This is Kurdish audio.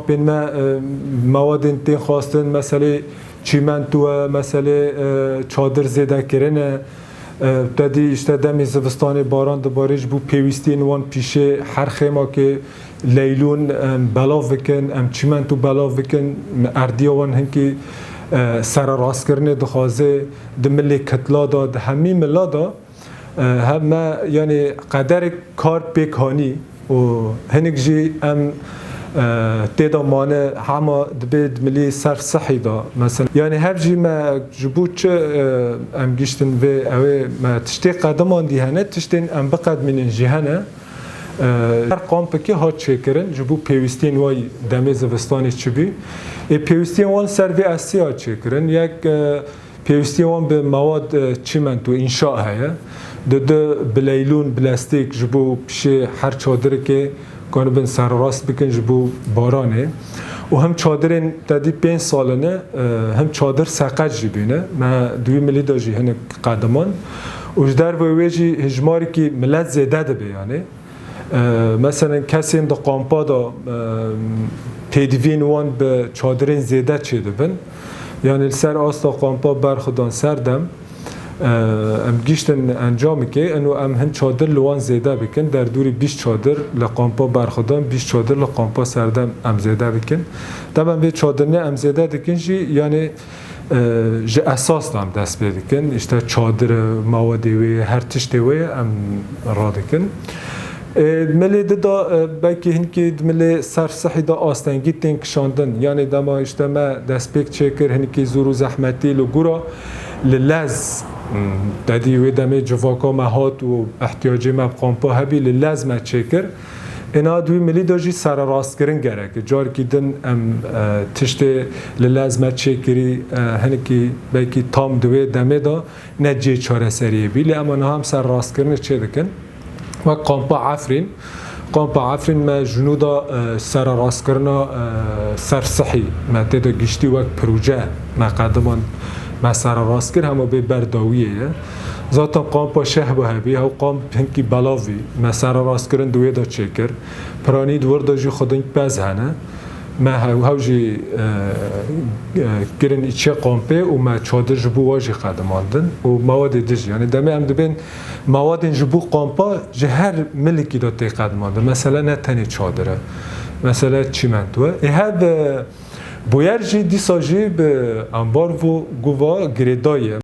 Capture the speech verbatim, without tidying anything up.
Bên me, e, mewadên tên xwestin, meselê çîmento e, meselê, e, çadir zêde kirine. E, te dî işte demê zivistanê baran dibarê, ji bo pêwîstiyên wan pîşê her xêmakê leylûn em belav bikin, em çîmento belav bikin, erdiya wan hinkî, e, sererastkirinê dixwaze di milê kitla de, di hemî mila de. E, hem me, yanî qederek kar pêk hanî û hinek jî em, e, tê de mane, hema dibê di milî ser sihî de. Mesela, yanî hev jî me ji bo çi, e, em giştin vê, ew ê me tiştê qedimandî hene, tiştên em biqedmînin jî hene. E, her kampekê hat çêkirin, ji bo pêwîstiyên wê demê zivistanê çi bî. Ê pêwîstiyên wan ser vê estî hat çêkirin. Yek, e, Pêwîstiyê wan bi mewad, e, çîmento, înşa heye. Di du bi leylûn, bi lestîk ji bo pişê her çadirikê kanibin serrast bikin ji bo baranê. Û him çadirên te dî pênc salin e, e, him çadir seqet jî bîne. Me di wî milî de jî hinek qediman. Û ji dervê wê jî hijmarikî milet zêde dibe, yanî. E, meselen, kesên di kampa de, e, pêdiviyên wan bi çadirên zêde çêdibin. Yanî li ser asta kampa Berxudan Serdem, e, em giştin encamekê, ino em hin çadir li wan zêde bikin, derdorî bîst çadir li kampa Berxudan, bîst çadir li kampa Serdem em zêde bikin. Taban vê çadirine em zêde dikin jî, yanî, e, ji esas de em dest pê dikin. Îşte çadir, mewedê wê, her tiştê wê em radikin. E, milê di da, e, belkî hinkî di milê ser sihî de astengî tên kişandin. Yanî dema îşte me destpêk çêkir, hinkî zor û zehmetî li gura li lez, hmm, te dî wê demê civaka me hat û ihtiyacê me bi kampa hebî li lez me çêkir. Êna di wî milî de jî sererastkirin gerek e. Carekî din em, e, tiştê li lez me çêkirî, e, hinekî belkî tam di wê demê de ne cihê çareseriyê bî. Lê em niha em sererastkirinê çê dikin. Wek kampa Efrîn. Kampa Efrîn me ji nû de, e, sererastkirina, e, ser sihî. Me tê de giştî wek proje me qediman, me sererast kir, hema bê berdawiyê ye. Zaten kampa Şehbehê bî, hew kamp hinkî belav bî. Me sererastkirin di wê de çêkir. Piranî di wir de jî xwedin pez hene. Me hew, hew jî, e, e, kirin îçê kampê û me çadir ji bo wa jî qedimandin û mewadê din jî. Yanî demê em dibên mewadên ji bo kampa ji her milikî de tê qedimandin. Mesele ne tenê çadir e. Mesele çîmento e. Ê hev, e, bûyer jî dîsa jî bi ambargo va girêdayî ye.